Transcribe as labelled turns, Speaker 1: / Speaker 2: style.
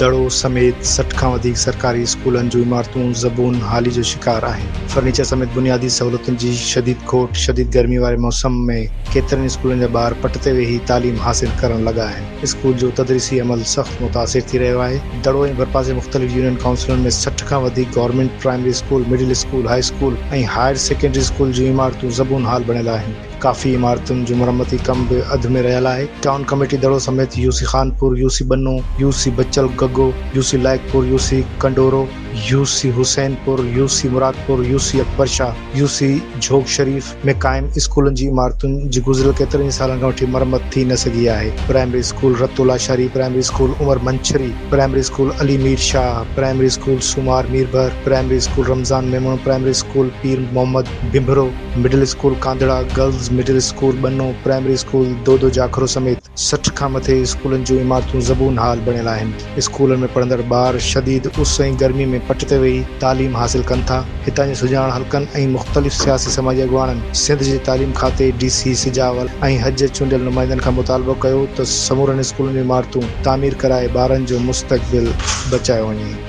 Speaker 1: دڙو سميت 60 کان وڌيڪ سرڪاري اسڪولن جون عمارتون زبون حالي جو شڪار آهن. فرنيچر سميت بنيادي سهولتن جي شديد کوٽ، شديد گرمي واري موسم ۾ ڪيترن اسڪولن جا ٻار پٽ تي ويهي تعليم حاصل ڪرڻ لڳا آهن. اسڪول جو تدريسي عمل سخت متاثر ٿي رهيو آهي. دڙو ۽ ڀرپاسي مختلف يونين ڪائونسلن ۾ 60 کان وڌيڪ government primary school, middle school, high school ۽ higher secondary school جون عمارتون زبون حال بڻيل آهن. ڪافي عمارتن جو مرمتي ڪم به اڌ ۾ رهيل آهي. ٽائون ڪميٽي دڙو سميت U C Khanpur, U C Banno, U C Bachal Gaggo, U C Laiqpur, U C Kandoro, U C Hussainpur, U C Muradpur, U C Akbar Shah, U C Jhok Sharif ۾ قائم اسڪولن جي عمارتن جي گذريل ڪيترن ئي سالن کان وٺي مرمت ٿي نه سگهي آهي. Primary school Rato Lashari, primary school Umar Manchhari, primary school Ali Mir Shah, primary school Soomar Mirbahar, primary school Ramzan Memon, primary school Pir Muhammad Bhanbhro, middle school Kandhra, girls middle school Banno, primary school Dodo Jakhro سميت 60 کان مٿي اسڪولن جون عمارتون زبون حال بڻيل آهن. اسڪولن ۾ پڙهندڙ ٻار شديد اس ۽ گرمي ۾ پٽ تي ويهي تعليم حاصل ڪن ٿا. هتان جي سڄاڻ حلقن ۽ مختلف سياسي سماجي اڳواڻن سنڌ جي تعليم کاتي، ڊي سي سجاول ۽ حج چونڊيل نمائندن کان مطالبو ڪيو ته سمورن اسڪولن جون عمارتون تعمير ڪرائي ٻارن جو مستقبل بچايو وڃي.